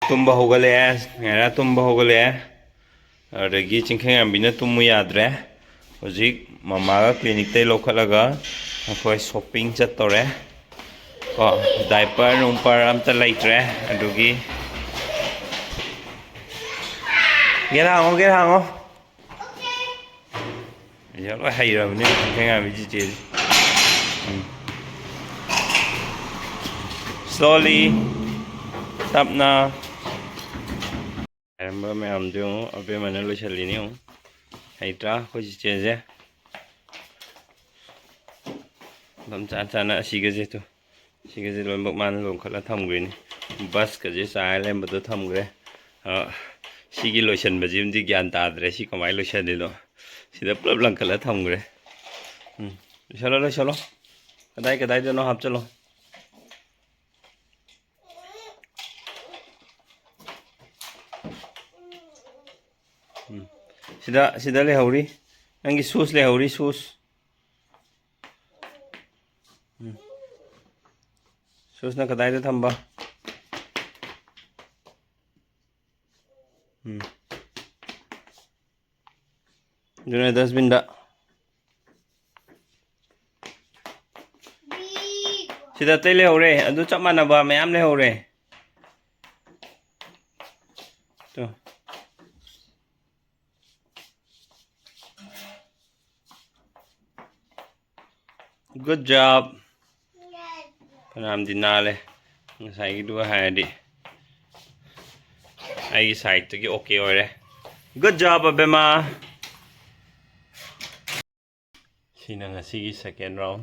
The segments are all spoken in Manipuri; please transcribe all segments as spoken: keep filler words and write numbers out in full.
ꯇꯨꯝꯕ ꯍꯧꯒꯠꯂꯛꯑꯦ꯫ ꯉꯥꯏꯔꯥ ꯇꯨꯝꯕ ꯍꯧꯒꯠꯂꯛꯑꯦ꯫ ꯑꯗꯨꯗꯒꯤ ꯆꯤꯡꯈꯩꯉꯥꯟꯕꯤꯅ ꯇꯨꯝꯃꯨ ꯌꯥꯗ꯭ꯔꯦ꯫ ꯍꯧꯖꯤꯛ ꯃꯃꯥꯒ ꯀ꯭ꯂꯤꯅꯤꯛꯇꯩ ꯂꯧꯈꯠꯂꯒ ꯑꯩꯈꯣꯏ ꯁꯣꯞꯄꯤꯡ ꯆꯠꯇꯧꯔꯦ꯫ ꯀꯣ, ꯗꯥꯏꯄꯔ ꯅꯨꯡꯄꯔ ꯑꯝꯇ ꯂꯩꯇ꯭ꯔꯦ꯫ ꯑꯗꯨꯒꯤ ꯒꯦꯠ ꯍꯥꯡꯉꯣ, ꯒꯦꯠ ꯍꯥꯡꯉꯣ꯫ ꯌꯥ, ꯂꯣꯏ ꯍꯩꯔꯕꯅꯦ ꯆꯤꯡꯈꯩꯉꯥꯟꯕꯤ ꯆꯤꯆꯦꯁꯦ꯫ ꯎꯝ꯫ Slowly, ꯇꯞꯅ꯫ ꯍꯩꯔꯝꯕ ꯃꯌꯥꯝꯗꯣ ꯌꯦꯡꯉꯨ, ꯑꯕꯦꯝꯃꯅ ꯂꯣꯏꯁꯤꯜꯂꯤꯅꯤ ꯌꯦꯡꯉꯨ꯫ ꯍꯩꯇ꯭ꯔꯥ ꯑꯩꯈꯣꯏ ꯆꯤꯆꯦꯁꯦ? ꯑꯗꯨꯝ ꯆꯥ ꯆꯥꯅ ꯑꯁꯤꯒꯁꯦ ꯇꯨ꯫ ꯁꯤꯒꯁꯦ ꯂꯣꯏꯅꯃꯛ ꯃꯥꯅ ꯂꯣꯟꯈꯠꯂ ꯊꯝꯈ꯭ꯔꯦꯅꯦ꯫ ꯕꯁꯀꯁꯦ ꯆꯥꯏꯔ ꯂꯩꯔꯝꯕꯗꯣ ꯊꯝꯈ꯭ꯔꯦ꯫ ꯑ, ꯁꯤꯒꯤ ꯂꯣꯏꯁꯟꯕꯁꯤꯃꯗꯤ ꯒ꯭ꯌꯥꯟ ꯇꯥꯗ꯭ꯔꯦ꯫ ꯁꯤ ꯀꯃꯥꯏꯅ ꯂꯣꯏꯁꯟꯗꯣꯏꯅꯣ? ꯁꯤꯗ ꯄꯨꯂꯞ ꯂꯪꯈꯠꯂ ꯊꯝꯈ꯭ꯔꯦ꯫ ꯎꯝ, ꯂꯣꯏꯁꯜꯂꯣ, ꯂꯣꯏꯁꯜꯂꯣ꯫ ꯀꯗꯥꯏ ꯀꯗꯥꯏꯗꯅꯣ ꯍꯥꯞꯆꯜꯂꯣ꯫ ꯎꯝ꯫ ꯁꯤꯗ, ꯁꯤꯗ ꯂꯩꯍꯧꯔꯤ꯫ ꯅꯪꯒꯤ ꯁꯨꯁ ꯂꯩꯍꯧꯔꯤ, ꯁꯨꯁ꯫ ꯎꯝ꯫ ꯁꯨꯁꯅ ꯀꯗꯥꯏꯗ ꯊꯝꯕ? ꯎꯝ꯫ ꯑꯗꯨꯅ ꯗꯁꯕꯤꯟꯗ꯫ ꯁꯤꯗ ꯑꯇꯩ ꯂꯩꯍꯧꯔꯦ꯫ ꯑꯗꯨ ꯆꯞ ꯃꯥꯟꯅꯕ ꯃꯌꯥꯝ ꯂꯩꯍꯧꯔꯦ꯫ ꯇꯨ꯫ Good job. ꯐꯅꯌꯥꯝꯗꯤ ꯅꯥꯜꯂꯦ꯫ ꯉꯁꯥꯏꯒꯤꯗꯨꯒ ꯍꯥꯏꯔꯗꯤ ꯑꯩꯒꯤ ꯁꯥꯏꯠꯇꯒꯤ ꯑꯣꯀꯦ ꯑꯣꯏꯔꯦ꯫ Good job, ꯑꯕꯦꯝꯃ꯫ ꯁꯤꯅ ꯉꯁꯤꯒꯤ second round꯫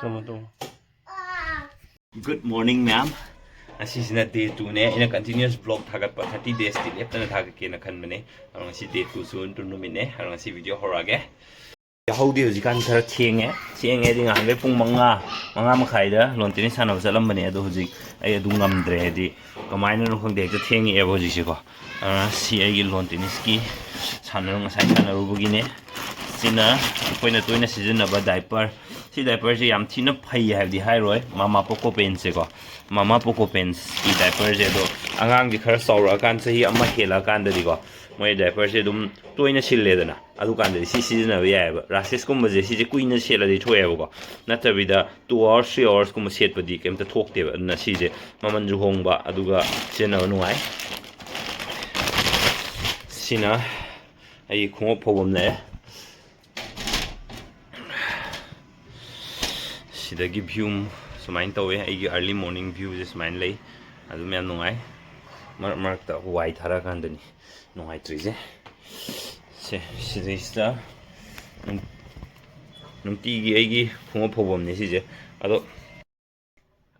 ꯇꯨꯝꯃꯣ, ꯇꯨꯝꯃꯣ꯫ Good morning, ꯃꯌꯥꯝ꯫ ꯉꯁꯤꯁꯤꯅ day twoꯅꯦ꯫ ꯑꯩꯅ continuous vlog ꯊꯥꯒꯠꯄ, thirty daysꯇꯤ ꯂꯦꯞꯇꯅ ꯊꯥꯒꯠꯀꯦꯅ ꯈꯟꯕꯅꯦ꯫ ꯑꯗꯣ ꯉꯁꯤ day twoꯁꯨ ꯅꯨꯃꯤꯠꯅꯦ꯫ ꯑꯗꯣ ꯉꯁꯤ video ꯍꯧꯔꯛꯑꯒꯦ꯫ ꯌꯥꯍꯧꯗꯤ ꯍꯧꯖꯤꯛꯀꯥꯟ ꯈꯔ ꯊꯦꯡꯉꯦ꯫ ꯊꯦꯡꯉꯦ ꯍꯥꯏꯗꯤ ꯉꯍꯥꯟꯈꯩ ꯄꯨꯡ ꯃꯉꯥ, ꯃꯉꯥ ꯃꯈꯥꯏꯗ lawn tennis ꯁꯥꯟꯅꯕ ꯆꯠꯂꯝꯕꯅꯦ꯫ ꯑꯗꯣ ꯍꯧꯖꯤꯛ ꯑꯩ ꯑꯗꯨ ꯉꯝꯗ꯭ꯔꯦ꯫ ꯍꯥꯏꯗꯤ ꯀꯃꯥꯏꯅꯅꯣ ꯈꯪꯗꯦ, ꯍꯦꯛꯇ ꯊꯦꯡꯉꯛꯑꯦꯕ ꯍꯧꯖꯤꯛꯁꯦꯀꯣ꯫ ꯑꯗꯨꯅ ꯁꯤ ꯑꯩꯒꯤ lawn tennisꯀꯤ ꯁꯥꯟꯅꯔꯨ-, ꯉꯁꯥꯏ ꯁꯥꯟꯅꯔꯨꯕꯒꯤꯅꯦ꯫ ꯁꯤꯅ ꯑꯩꯈꯣꯏꯅ ꯇꯣꯏꯅ ꯁꯤꯖꯤꯟꯅꯕ diaper꯫ ꯁꯤ ꯗꯥꯏꯄꯔꯁꯦ ꯌꯥꯝ ꯊꯤꯅ ꯐꯩ ꯍꯥꯏꯕꯗꯤ ꯍꯥꯏꯔꯣꯏ, ꯃꯃꯥ ꯄꯣꯀꯣ ꯄꯦꯟꯁꯦꯀꯣ꯫ ꯃꯃꯥ ꯄꯣꯀꯣ ꯄꯦꯟꯁꯀꯤ ꯗꯥꯏꯄꯔꯁꯦ, ꯑꯗꯣ ꯑꯉꯥꯡꯁꯦ ꯈꯔ ꯆꯥꯎꯔꯛꯑꯀꯥꯟ, ꯆꯍꯤ ꯑꯃ ꯍꯦꯜꯂꯛꯑꯀꯥꯟꯗꯗꯤꯀꯣ, ꯃꯣꯏ ꯗꯥꯏꯄꯔꯁꯦ ꯑꯗꯨꯝ ꯇꯣꯏꯅ ꯁꯤꯜꯂꯦꯗꯅ, ꯑꯗꯨꯀꯥꯟꯗꯗꯤ ꯁꯤ ꯁꯤꯖꯤꯟꯅꯕ ꯌꯥꯏꯑꯕ꯫ ꯔꯥꯁꯦꯁꯀꯨꯝꯕꯁꯦ ꯁꯤꯁꯦ ꯀꯨꯏꯅ ꯁꯦꯠꯂꯗꯤ ꯊꯣꯛꯑꯦꯕꯀꯣ, ꯅꯠꯇꯕꯤꯗ two hours, three hours ꯀꯨꯝꯕ ꯁꯦꯠꯄꯗꯤ ꯀꯩꯝꯇ ꯊꯣꯛꯇꯦꯕ꯫ ꯑꯗꯨꯅ ꯁꯤꯁꯦ ꯃꯃꯜꯁꯨ ꯍꯣꯡꯕ, ꯑꯗꯨꯒ ꯁꯤꯖꯤꯟꯅꯕ ꯅꯨꯡꯉꯥꯏ꯫ ꯁꯤꯅ ꯑꯩꯒꯤ ꯈꯣꯡꯎꯞ ꯐꯧꯐꯝꯅꯦ꯫ ꯁꯤꯗꯒꯤ ꯚ꯭ꯌꯨ ꯁꯨꯃꯥꯏꯅ ꯇꯧꯋꯦ, ꯑꯩꯒꯤ early morning ꯚ꯭ꯌꯨꯁꯦ ꯁꯨꯃꯥꯏꯅ ꯂꯩ꯫ ꯑꯗꯨꯝ ꯌꯥꯝ ꯅꯨꯡꯉꯥꯏ꯫ ꯃꯔꯛ ꯃꯔꯛꯇ ꯋꯥꯏ ꯊꯥꯔꯛꯑꯀꯥꯟꯗꯅꯤ ꯅꯨꯡꯉꯥꯏꯇ꯭ꯔꯤꯁꯦ꯫ ꯁꯦ, ꯁꯤꯗꯩꯁꯤꯗ ꯅꯨꯡ-, ꯅꯨꯡꯇꯤꯒꯤ ꯑꯩꯒꯤ ꯈꯣꯡꯎꯞ ꯐꯧꯐꯝꯅꯦ ꯁꯤꯁꯦ꯫ ꯑꯗꯣ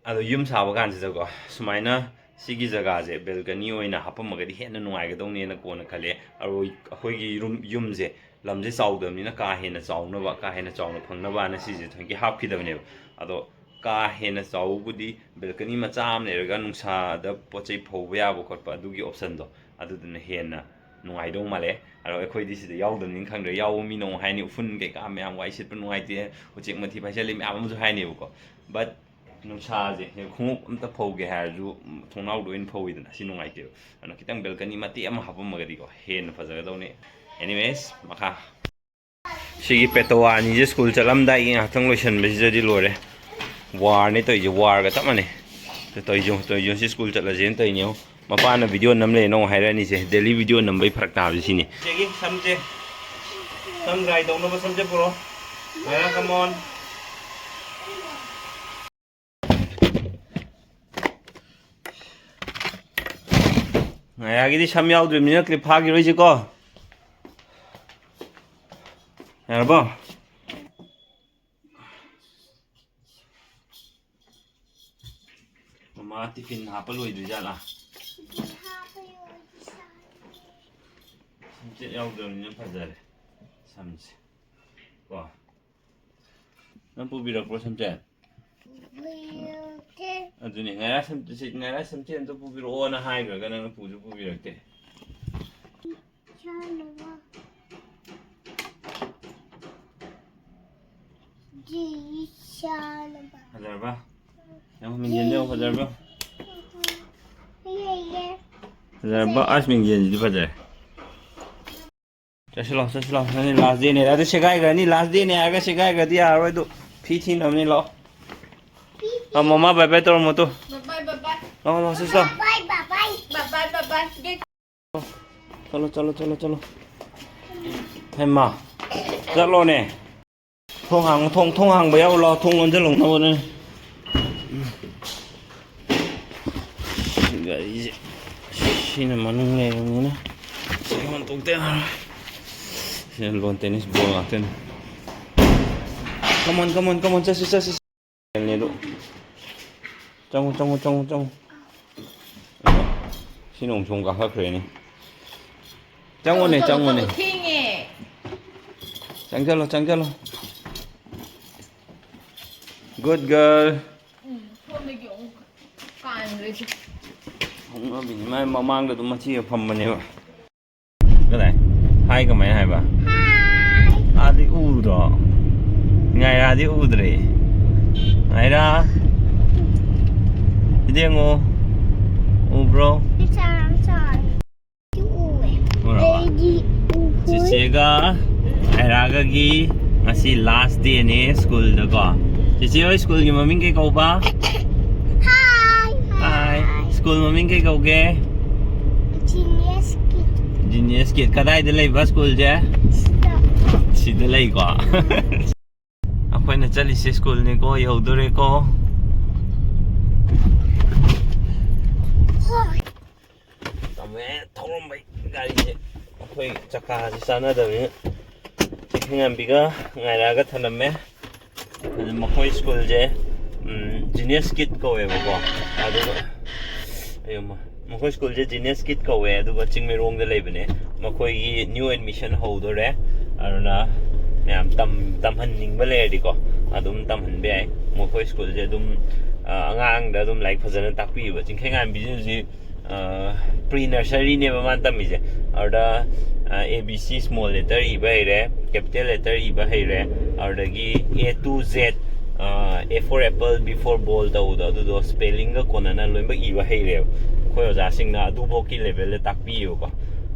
ꯑꯗꯣ ꯌꯨꯝ ꯁꯥꯕ ꯀꯥꯟꯁꯤꯗꯀꯣ, ꯁꯨꯃꯥꯏꯅ ꯁꯤꯒꯤ ꯖꯒꯥꯁꯦ ꯕꯦꯜꯀꯅꯤ ꯑꯣꯏꯅ ꯍꯥꯞꯄꯝꯃꯒꯗꯤ ꯍꯦꯟꯅ ꯅꯨꯡꯉꯥꯏꯒꯗꯧꯅꯦꯅ ꯀꯣꯟꯅ ꯈꯜꯂꯦ꯫ ꯑꯔꯣꯏ-, ꯑꯩꯈꯣꯏꯒꯤ ꯔꯨꯝ, ꯌꯨꯝꯁꯦ ꯂꯝꯁꯦ ꯆꯥꯎꯗꯕꯅꯤꯅ ꯀꯥ ꯍꯦꯟꯅ ꯆꯥꯎꯅꯕ, ꯀꯥ ꯍꯦꯟꯅ ꯆꯥꯎꯅ ꯐꯪꯅꯕꯅ ꯁꯤꯁꯦ ꯊꯑꯣꯏꯀꯤ ꯍꯥꯞꯈꯤꯗꯕꯅꯦꯕ꯫ ꯑꯗꯣ ꯀꯥ ꯍꯦꯟꯅ ꯆꯥꯎꯕꯕꯨꯗꯤ ꯕꯦꯜꯀꯅꯤ ꯃꯆꯥ ꯑꯃ ꯂꯩꯔꯒ ꯅꯨꯡꯁꯥꯗ ꯄꯣꯠ ꯆꯩ ꯐꯧꯕ ꯌꯥꯕ ꯈꯣꯠꯄ ꯑꯗꯨꯒꯤ ꯑꯣꯞꯁꯟꯗꯣ, ꯑꯗꯨꯗꯨꯅ ꯍꯦꯟꯅ ꯅꯨꯡꯉꯥꯏꯗꯧ ꯃꯥꯜꯂꯦ꯫ ꯑꯗꯣ ꯑꯩꯈꯣꯏꯗꯤ ꯁꯤꯗ ꯌꯥꯎꯗꯕꯅꯤꯅ ꯈꯪꯗ꯭ꯔꯦ꯫ ꯌꯥꯎꯕ ꯃꯤꯅ ꯑꯃꯨꯛ ꯍꯥꯏꯅꯤ, "ꯎꯐꯨꯟ ꯀꯩꯀꯥ ꯃꯌꯥꯝ, ꯋꯥꯏ ꯁꯤꯠꯄ ꯅꯨꯡꯉꯥꯏꯇꯦ, ꯎꯆꯦꯛ ꯃꯊꯤ ꯐꯥꯏꯖꯜꯂꯤ" ꯃꯌꯥꯝ ꯑꯃꯁꯨ ꯍꯥꯏꯅꯦꯕꯀꯣ꯫ But ꯅꯨꯡꯁꯥꯁꯦ, ꯈꯣꯡꯎꯞ ꯑꯝꯇ ꯐꯧꯒꯦ ꯍꯥꯏꯔꯁꯨ ꯊꯣꯡꯅꯥꯎꯗ ꯑꯣꯏꯅ ꯐꯧꯋꯤꯗꯅ, ꯁꯤ ꯅꯨꯡꯉꯥꯏꯇꯦꯕ꯫ ꯑꯗꯨꯅ ꯈꯤꯇꯪ ꯕꯦꯜꯀꯅꯤ ꯃꯇꯦꯛ ꯑꯃ ꯍꯥꯄꯝꯃꯒꯗꯤꯀꯣ, ꯍꯦꯟꯅ ꯐꯖꯒꯗꯧꯅꯤ꯫ Anyways, ꯃꯈꯥ꯫ ꯁꯤꯒꯤ ꯄꯦꯇꯋꯥ ꯑꯅꯤꯁꯦ ꯁ꯭ꯀꯨꯜ ꯆꯠꯂꯝꯗꯥꯏꯒꯤ ꯉꯥꯏꯍꯥꯛꯇꯪ ꯂꯣꯏꯁꯟꯕꯁꯤꯗꯗꯤ ꯂꯣꯏꯔꯦ꯫ ꯋꯥꯔꯅꯦ ꯇꯧꯔꯤꯁꯦ, ꯋꯥꯔꯒ ꯆꯞ ꯃꯥꯟꯅꯩ꯫ ꯇꯧꯔꯤꯁꯦ, ꯇꯧꯔꯤꯁꯦ, ꯁꯤ ꯁ꯭ꯀꯨꯜ ꯆꯠꯂꯁꯦꯅ ꯇꯧꯔꯤꯅꯦ꯫ ꯃꯄꯥꯅ ꯚꯤꯗꯤꯑꯣ ꯅꯝ ꯂꯩꯅ ꯑꯃꯨꯛ ꯍꯥꯏꯔꯛꯑꯅꯤꯁꯦ, ꯗꯦꯂꯤ ꯚꯤꯗꯤꯑꯣ ꯅꯝꯕꯩ ꯐꯔꯛ ꯇꯥꯕꯁꯦ ꯁꯤꯅꯤ꯫ ꯆꯦꯒꯤ ꯁꯝꯁꯦ, ꯁꯝ dry ꯇꯧꯅꯕ ꯁꯝꯁꯦ ꯄꯨꯔꯛꯑꯣ꯫ ꯉꯥꯏꯔꯥ, come on꯫ ꯉꯥꯏꯔꯥꯒꯤꯗꯤ ꯁꯝ ꯌꯥꯎꯗ꯭ꯔꯤꯕꯅꯤꯅ ꯀ꯭ꯂꯤꯞ ꯐꯥꯈꯤꯔꯣꯏꯁꯤꯀꯣ꯫ ꯌꯥꯔꯕꯣ? ꯃꯃꯥ ꯇꯤꯐꯤꯟ ꯍꯥꯞꯄ ꯂꯣꯏꯗ꯭ꯔꯤꯖꯥꯠꯂꯥ? ꯁꯝꯆꯦꯠ ꯌꯥꯎꯗ꯭ꯔꯕꯅꯤꯅ ꯐꯖꯔꯦ ꯁꯝꯁꯦ꯫ ꯀꯣ? ꯅꯪ ꯄꯨꯕꯤꯔꯛꯄ꯭ꯔꯣ ꯁꯝꯆꯦꯠ? ꯄꯨꯕꯤꯔꯛꯇꯦ꯫ ꯑꯗꯨꯅꯦ, ꯉꯥꯏꯔꯥ ꯁꯝꯆꯦꯠ, ꯉꯥꯏꯔꯥ ꯁꯝꯆꯦꯠ ꯑꯝꯇ ꯄꯨꯕꯤꯔꯛꯑꯣꯅ ꯍꯥꯏꯈ꯭ꯔꯒ ꯅꯪꯅ ꯄꯨꯁꯨ ꯄꯨꯕꯤꯔꯛꯇꯦ꯫ ꯆꯥꯅꯕ꯫ ꯆꯤꯁꯥꯅꯕ꯫ ꯐꯖꯔꯕ? ꯌꯦꯡꯉꯣ, ꯃꯤꯡꯁꯦꯜꯗ ꯌꯦꯡꯉꯣ, ꯐꯖꯔꯕ? ꯐꯖꯩꯌꯦ꯫ ꯐꯖꯔꯕ? ꯑꯁ, ꯃꯤꯡꯁꯦꯜꯁꯤꯗꯤ ꯐꯖꯔꯦ꯫ ꯆꯠꯁꯤꯜꯂꯣ, ꯆꯠꯁꯤꯜꯂꯣ꯫ ꯅꯪꯗꯤ last dayꯅꯦ꯫ ꯑꯗꯨ ꯁꯦꯒꯥꯏꯈ꯭ꯔꯅꯤ, last dayꯅꯦ ꯍꯥꯏꯔꯒ ꯁꯦꯒꯥꯏꯈ꯭ꯔꯗꯤ ꯌꯥꯔꯔꯣꯏ꯫ ꯑꯗꯨ ꯐꯤ ꯊꯤꯅꯕꯅꯤ, ꯂꯥꯛꯑꯣ꯫ ꯑ, ꯃꯃꯥ bye bye ꯇꯧꯔꯝꯃꯣ ꯇꯨ꯫ Bye bye, bye bye. ꯂꯥꯛꯑꯣ, ꯂꯥꯛꯑꯣ, ꯆꯠꯁꯤꯜꯂꯣ꯫ Bye bye, bye bye. Bye bye, bye bye. ꯆꯠꯂꯣ, ꯆꯠꯂꯣ, ꯆꯠꯂꯣ, ꯆꯠꯂꯣ꯫ ꯍꯩꯃꯥ, ꯆꯠꯂꯣꯅꯦ꯫ ꯊꯣꯡ ꯍꯥꯡꯉꯨ, ꯊꯣꯡ, ꯊꯣꯡ ꯍꯥꯡꯕ ꯌꯥꯎ ꯂꯥꯎ, ꯊꯣꯡ ꯂꯣꯟꯁꯤꯜꯂꯧꯅꯕꯅꯦ꯫ ꯁꯤ ꯒꯥꯔꯤꯁꯦ, ꯁꯤꯅ ꯃꯅꯨꯡ ꯂꯩꯔꯕꯅꯤꯅ ꯁꯤ ꯍꯣꯟꯇꯣꯛꯇ ꯌꯥꯔꯣꯏ꯫ ꯁꯤꯅ lawn tennis ball ꯉꯥꯛꯇꯅꯤ꯫ Come on, come on, come on, ꯆꯠꯁꯤ, ꯆꯠꯁꯤ꯫ ꯑꯗꯨ ꯆꯪꯉꯨ, ꯆꯪꯉꯨ, ꯆꯪꯉꯨ, ꯆꯪꯉꯨ꯫ ꯁꯤ ꯅꯣꯡ ꯁꯨꯝ ꯀꯥꯈꯠꯈ꯭ꯔꯦꯅꯦ꯫ ꯆꯪꯉꯨꯅꯦ, ꯆꯪꯉꯨ, ꯆꯪꯉꯨꯅꯦ꯫ ꯆꯪꯉꯨ, ꯊꯦꯡꯉꯦ꯫ ꯆꯪꯁꯤꯜꯂꯣ, ꯆꯪꯁꯤꯜꯂꯣ꯫ Good girl꯫ ꯎꯝ, ꯁꯣꯝꯗꯒꯤ ꯑꯃꯨꯛ ꯀꯥꯟꯈ꯭ꯔꯦ ꯁꯤ꯫ ꯍꯧꯅꯕꯤꯅꯤ꯫ ꯃꯥꯏ ꯃꯃꯥꯡꯗ ꯑꯗꯨꯝ ꯃꯆꯦꯒ ꯐꯝꯕꯅꯦꯕ꯫ ꯀꯗꯥꯏ? Hi ꯀꯃꯥꯏꯅ ꯍꯥꯏꯕ? Hi꯫ ꯑꯥꯗꯤ ꯎꯗ꯭ꯔꯣ? ꯉꯥꯏꯔꯥꯗꯤ ꯎꯗ꯭ꯔꯦ꯫ ꯉꯥꯏꯔꯥ꯫ ꯁꯤꯗꯤ ꯌꯦꯡꯉꯣ꯫ ꯎꯕ꯭ꯔꯣ? ꯎꯔꯕ? ꯑꯩꯗꯤ ꯎꯍꯧ-, ꯆꯤꯆꯦꯒ ꯉꯥꯏꯔꯥꯒꯒꯤ ꯉꯁꯤ last dayꯅꯦ schoolꯗꯀꯣ꯫ ꯆꯤꯆꯦ ꯍꯣꯏ schoolꯒꯤ ꯃꯃꯤꯡ ꯀꯩ ꯀꯧꯕ? Hi꯫ Hi꯫ School ꯃꯃꯤꯡ ꯀꯩ ꯀꯧꯒꯦ? Genius Kid꯫ Genius Kid꯫ ꯀꯗꯥꯏꯗ ꯂꯩꯕ schoolꯁꯦ? ꯁꯤꯗ꯫ ꯁꯤꯗ ꯂꯩꯀꯣ꯫ ꯑꯩꯈꯣꯏꯅ ꯆꯠꯂꯤꯁꯦ schoolꯅꯤꯀꯣ, ꯌꯧꯗꯣꯔꯦꯀꯣ꯫ ꯍꯣꯏ꯫ ꯇꯝꯃꯦ ꯊꯧꯔꯝꯕꯩ ꯒꯥꯔꯤꯁꯦ꯫ ꯑꯩꯈꯣꯏ ꯆꯀꯥꯁꯦ ꯆꯥꯟꯅꯗꯕꯅꯤꯅ ꯆꯤꯡꯈꯩꯉꯥꯟꯕꯤꯒ ꯉꯥꯏꯔꯛꯑꯒ ꯊꯅꯝꯃꯦ꯫ ꯑꯗꯨ ꯃꯈꯣꯏ schoolꯁꯦ, ꯎꯝ, Genius Kid ꯀꯧꯋꯦꯕꯀꯣ꯫ ꯑꯗꯨꯒ, ꯑꯌꯣꯃ, ꯃꯈꯣꯏ schoolꯁꯦ Genius Kid ꯀꯧꯋꯦ, ꯑꯗꯨꯒ ꯆꯤꯡꯃꯩꯔꯣꯡꯗ ꯂꯩꯕꯅꯦ꯫ ꯃꯈꯣꯏꯒꯤ new admission ꯍꯧꯗꯣꯔꯦ꯫ ꯑꯗꯨꯅ ꯃꯌꯥꯝ ꯇꯝ-, ꯇꯝꯍꯟꯅꯤꯡꯕ ꯂꯩꯔꯗꯤꯀꯣ, ꯑꯗꯨꯝ ꯇꯝꯍꯟꯕ ꯌꯥꯏ꯫ ꯃꯈꯣꯏ schoolꯁꯦ ꯑꯗꯨꯝ, ꯑ, ꯑꯉꯥꯡꯗ ꯑꯗꯨꯝ ꯂꯥꯏꯔꯤꯛ ꯐꯖꯅ ꯇꯥꯛꯄꯤꯕ꯫ ꯆꯤꯡꯈꯩꯉꯥꯟꯕꯤꯁꯦ ꯍꯧꯖꯤꯛ ꯄ꯭ꯔꯤ ꯅꯔꯁꯔꯤꯅꯦꯕ ꯃꯥꯅ ꯇꯝꯃꯤꯁꯦ꯫ ꯑꯗꯨꯗ A B C small letter ꯏꯕ ꯍꯩꯔꯦ, ꯀꯦꯄꯤꯇꯦꯜ ꯂꯦꯇꯔ ꯏꯕ ꯍꯩꯔꯦ, ꯑꯗꯨꯗꯒꯤ A to Z, A for apple, B for ball ꯇꯧꯕꯗꯣ, ꯑꯗꯨꯗꯣ ꯁ꯭ꯄꯦꯂꯤꯡꯒ ꯀꯣꯟꯅꯅ ꯂꯣꯏꯅꯃꯛ ꯏꯕ ꯍꯩꯔꯦꯕ꯫ ꯑꯩꯈꯣꯏ ꯑꯣꯖꯥꯁꯤꯡꯅ ꯑꯗꯨꯐꯥꯎꯒꯤ ꯂꯦꯚꯦꯜꯗ ꯇꯥꯛꯄꯤꯌꯦꯕꯀꯣ꯫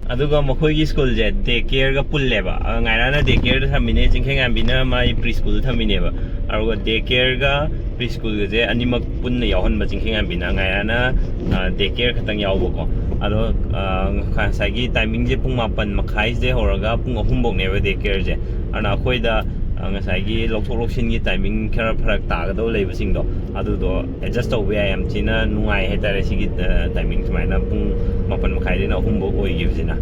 ꯑꯗꯨꯒ ꯃꯈꯣꯏꯒꯤ ꯁ꯭ꯀꯨꯜꯁꯦ ꯗꯦ ꯀꯦꯌꯔꯒ ꯄꯨꯜꯂꯦꯕ꯫ ꯑ, ꯉꯥꯏꯔꯥꯅ ꯗꯦ ꯀꯦꯌꯔꯗ ꯊꯝꯃꯤꯅꯦ, ꯆꯤꯡꯈꯩꯉꯥꯟꯕꯤꯅ ꯃꯥꯏ ꯄ꯭ꯔꯤ ꯁ꯭ꯀꯨꯜꯗ ꯊꯝꯃꯤꯅꯦꯕ꯫ ꯑꯗꯨꯒ ꯗꯦ ꯀꯦꯌꯔꯒ ꯄ꯭ꯔꯤ ꯁ꯭ꯀꯨꯜꯒꯁꯦ ꯑꯅꯤꯃꯛ ꯄꯨꯟꯅ ꯌꯥꯎꯍꯟꯕ ꯆꯤꯡꯈꯩꯉꯥꯟꯕꯤꯅ꯫ ꯉꯥꯏꯔꯥꯅ, ꯑ, ꯗꯦ ꯀꯦꯌꯔ ꯈꯛꯇꯪ ꯌꯥꯎꯕꯀꯣ꯫ ꯑꯗꯣ, ꯑ, ꯉꯁꯥꯏꯒꯤ ꯇꯥꯏꯃꯤꯡꯁꯦ ꯄꯨꯡ ꯃꯥꯄꯟ ꯃꯈꯥꯏꯁꯤꯗꯩ ꯍꯧꯔꯒ ꯄꯨꯡ ꯑꯍꯨꯝꯐꯧꯅꯦꯕ ꯗꯦ ꯀꯦꯌꯔꯁꯦ꯫ ꯑꯗꯨꯅ ꯑꯩꯈꯣꯏꯗ, ꯑ, ꯉꯁꯥꯏꯒꯤ ꯂꯧꯊꯣꯛ ꯂꯧꯁꯤꯟꯒꯤ ꯇꯥꯏꯃꯤꯡ ꯈꯔ ꯐꯔꯛ ꯇꯥꯒꯗꯧ ꯂꯩꯕꯁꯤꯡꯗꯣ, ꯑꯗꯨꯗꯣ ꯑꯦꯗꯖꯁ ꯇꯧꯕ ꯌꯥꯏ꯫ ꯌꯥꯝ ꯊꯤꯅ ꯅꯨꯡꯉꯥꯏ ꯍꯥꯏꯇꯥꯔꯦ ꯁꯤꯒꯤ, ꯑ, ꯇꯥꯏꯃꯤꯡ ꯁꯨꯃꯥꯏꯅ ꯄꯨꯡ ꯃꯥꯄꯟ ꯃꯈꯥꯏꯗꯩꯅ ꯑꯍꯨꯝꯐꯧ ꯑꯣꯏꯈꯤꯕꯁꯤꯅ꯫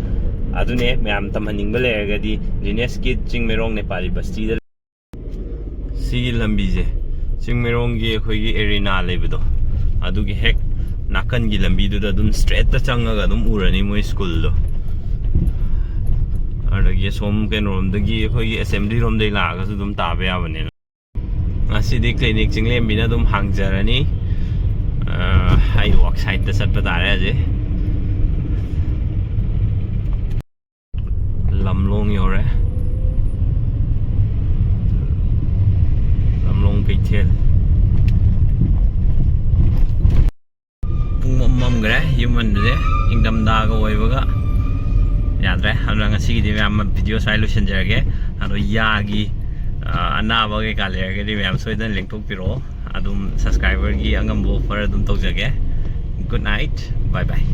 ꯑꯗꯨꯅꯦ, ꯃꯌꯥꯝ ꯇꯝꯍꯟꯅꯤꯡꯕ ꯂꯩꯔꯒꯗꯤ ꯖꯤꯅꯤꯌꯁ ꯀꯤꯗ ꯆꯤꯡꯃꯩꯔꯣꯡ ꯅꯦꯄꯥꯂꯤ ꯕꯁꯇꯤꯗ꯫ ꯁꯤꯒꯤ ꯂꯝꯕꯤꯁꯦ ꯆꯤꯡꯃꯩꯔꯣꯡꯒꯤ ꯑꯩꯈꯣꯏꯒꯤ ꯑꯦꯔꯤꯅꯥ ꯂꯩꯕꯗꯣ, ꯑꯗꯨꯒꯤ ꯍꯦꯛ ꯅꯥꯀꯟꯒꯤ ꯂꯝꯕꯤꯗꯨꯗ ꯑꯗꯨꯝ ꯁ꯭ꯇ꯭ꯔꯦꯠꯇ ꯆꯪꯉꯒ ꯑꯗꯨꯝ ꯎꯔꯅꯤ ꯃꯣꯏ ꯁ꯭ꯀꯨꯜꯗꯣ꯫ ꯑꯗꯒꯤ ꯑꯁꯣꯝ ꯀꯩꯅꯣꯔꯣꯝꯗꯒꯤ, ꯑꯩꯈꯣꯏꯒꯤ ꯑꯦꯁꯦꯝꯕ꯭ꯂꯤ ꯔꯣꯝꯗꯒꯤ ꯂꯥꯛꯑꯒꯁꯨ ꯑꯗꯨꯝ ꯇꯥꯕ ꯌꯥꯕꯅꯤꯅ꯫ ꯉꯁꯤꯗꯤ ꯀ꯭ꯂꯤꯅꯤꯛ ꯆꯤꯡꯂꯦꯝꯕꯤꯅ ꯑꯗꯨꯝ ꯍꯥꯡꯖꯔꯅꯤ꯫ ꯑ, ꯑꯩ ꯋꯥꯛ ꯁꯥꯏꯠꯇ ꯆꯠꯄ ꯇꯥꯔꯦ ꯍꯧꯖꯤꯛ꯫ ꯂꯝꯂꯣꯡ ꯌꯧꯔꯦ꯫ ꯂꯝꯂꯣꯡ ꯀꯩꯊꯦꯜ꯫ ꯄꯨꯡ ꯃꯝ ꯃꯝꯈ꯭ꯔꯦ ꯌꯨꯝ ꯍꯟꯕꯁꯦ꯫ ꯏꯪꯊꯝꯊꯥꯒ ꯑꯣꯏꯕꯒ ꯌꯥꯗ꯭ꯔꯦ꯫ ꯑꯗꯨꯅ ꯉꯁꯤꯒꯤꯗꯤ ꯃꯌꯥꯝ ꯚꯤꯗꯤꯑꯣ ꯁ꯭ꯋꯥꯏ ꯂꯣꯏꯁꯤꯟꯖꯔꯒꯦ꯫ ꯑꯗꯣ ꯌꯥꯒꯤ, ꯑ, ꯑꯅꯥꯕ ꯀꯩꯀꯥ ꯂꯩꯔꯒꯗꯤ ꯃꯌꯥꯝ ꯁꯣꯏꯗꯅ ꯂꯦꯡꯊꯣꯛꯄꯤꯔꯛꯑꯣ꯫ ꯑꯗꯨꯝ ꯁꯕꯁꯀ꯭ꯔꯥꯏꯕꯔꯒꯤ ꯑꯉꯝꯕ ꯑꯣꯐꯔ ꯑꯗꯨꯝ ꯇꯧꯖꯒꯦ꯫ Good night, bye bye꯫